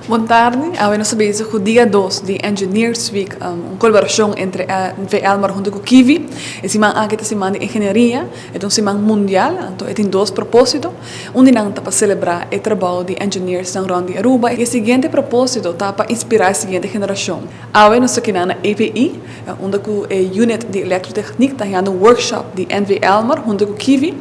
Bon tardi, awe nos ta bezig ku dia dos di Engineers Week, un kolaborashon entre NV Elmar huntu ku Kivi. E siman aki ta siman di ingenieria, e ta un siman mundial, anto e tin dos propósito. Un di nan ta pa selebrá e trabou di engineersnan rònt di Aruba i e siguiente propósito ta pa inspirá e siguiente generashon. Awe nos ta kina na EPI, unda ku e unit di elektrotechniek ta hendo un workshop di NV Elmar huntu ku Kivi.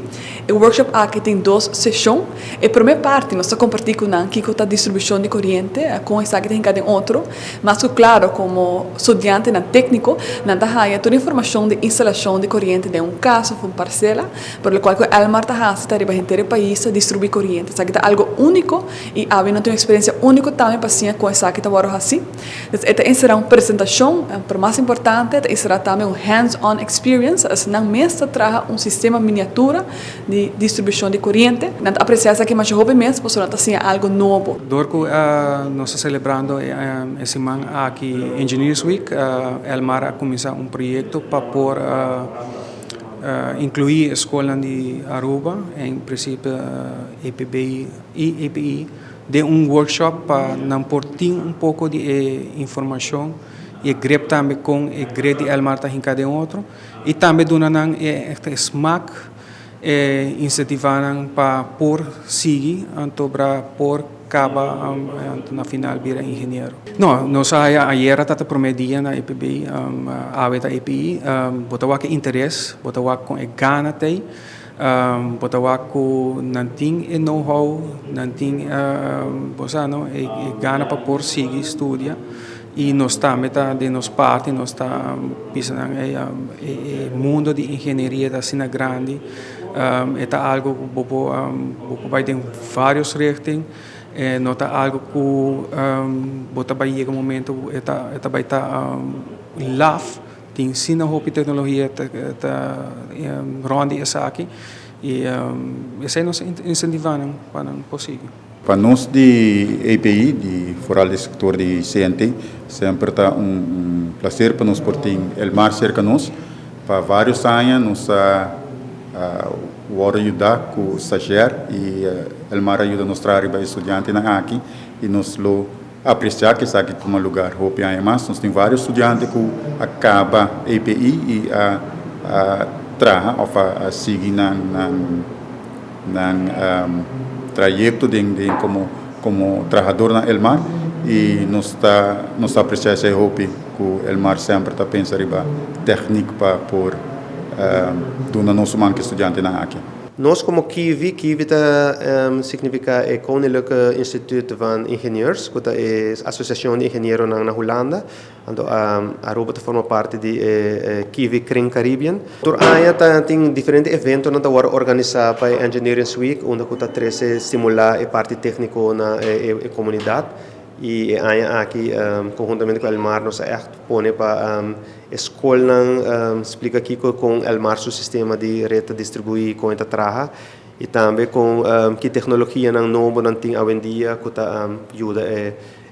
E workshop aki tin dos seshon. E promé parti nos ta kompartí ku nan kiko ta distribushon di koriente, kon esaki ta hinká den otro. Mas ku klaro komo studiantenan tékniko nan ta haña tur informashon di instalashon di koriente den un kas òf un parsela, pero lokual ku Elmar ta hasi ta riba henter e pais ta distribuí koriente. Esaki ta algu úniko i awe nan tin un eksperensia úniko tambe pa siña kon esaki ta wòrdu hasí. Dus e ta enserá un presentashon, pero mas importante e ta enserá tambe un hands-on experience, asina nan mes ta traha un sistema miniatura di distribushon di koriente. Nan ta apresiá esaki masha hopi mes pasobra nan ta siña algu nobo. Dor ku nos ta selebrando e siman aki Engineers Week, Elmar a kuminsá un proyekto pa por inkluí e skolnan di Aruba, en prinsipio EPB i EPI, Den un workshop pa nan por tin un poko di e informashon i e grip tambe kon e grid di Elmar ta hinká den otro i tambe duna nan e e smak, e insentivá nan pa por sigui anto bra por kaba anto na final bira ingeniero. No, nos a haya ayera ta ta promé dia na EPB, awe ta EPI, bo ta wak e interes, bo ta wak kon e gana t'ei. Bo ta wak ku nan tin e know how, nan tin bo sa no, e gana pa por sigui studia i nos tambe ta den nos parti nos ta bisa nan ey e mundo di ingenieria ta asina grandi, e ta algo ku bo por bo por bai den varios richting, e no ta algo ku bo ta bai yega un momento ku e ta e ta bai ta laf. Tin sina hopi teknologia ta rònt di esaki i esei nos ta insentivá nan pa nan por sigui. Pa nos di API, di foral di sektor di CNT, semper ta un plaser pa nos por tin Elmar serka nos. Pa vários aña nos a wòrdu yudá ku stazjèr i Elmar a yuda nos traha riba e studiantenan aki i nos lo Apreciá cu esaki tuma lugar hopi aña mas. Nos tin varios studiante cu a caba API y a traha of a sigui nan nan trayecto den den como como trahador na Elmar y nos ta nos ta aprecia esey hopi cu Elmar semper ta pensa riba techniek pa por duna nos man cu e studiantenan aki. Nos komo Kivi, Kivi ta signifiká e Koninklijke Instituut van Ingenieurs, ku ta e asosiashon di ingenieronan na Hulanda. Anto Aruba ta forma parti di e Kivi Kring Caribbean. Tur aña ta tin diferente eventonan ta wòrdu organisá pa e Engineerings Week unda ku ta trese stimulá e parti tékniko na e komunidat. I e aña aki konhuntamente ku Elmar nos a ègt pone pa E skolnan splika kiko kon Elmar su sistema di ret ta distribuí, kon e ta traha i tambe kon ki teknologianan nobo nan tin awendia ku ta yuda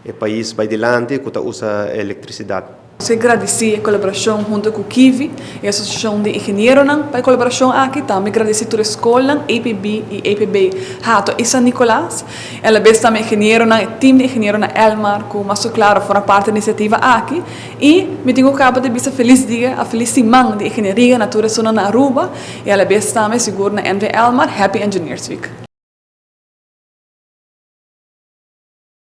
e pais bai dilanti ku ta usa elektrisidat. Nos ke gradisí e kolaborashon huntu ku Kivi, e asosiashon di ingenieronan pa e kolaborashon aki. Tambe gradisí tur e skolnan, APB i APB Hato i San Nicolas. I alabes tambe ingenieronan, e tim di ingenieronan Elmar ku mas ku klaro forma parti di e inisiativa aki. I mi tin ku kaba di bisa felis dia a felis siman di ingenieria na tur esunnan na Aruba i alabes tambe sigur na NV Elmar Happy Engineers Week.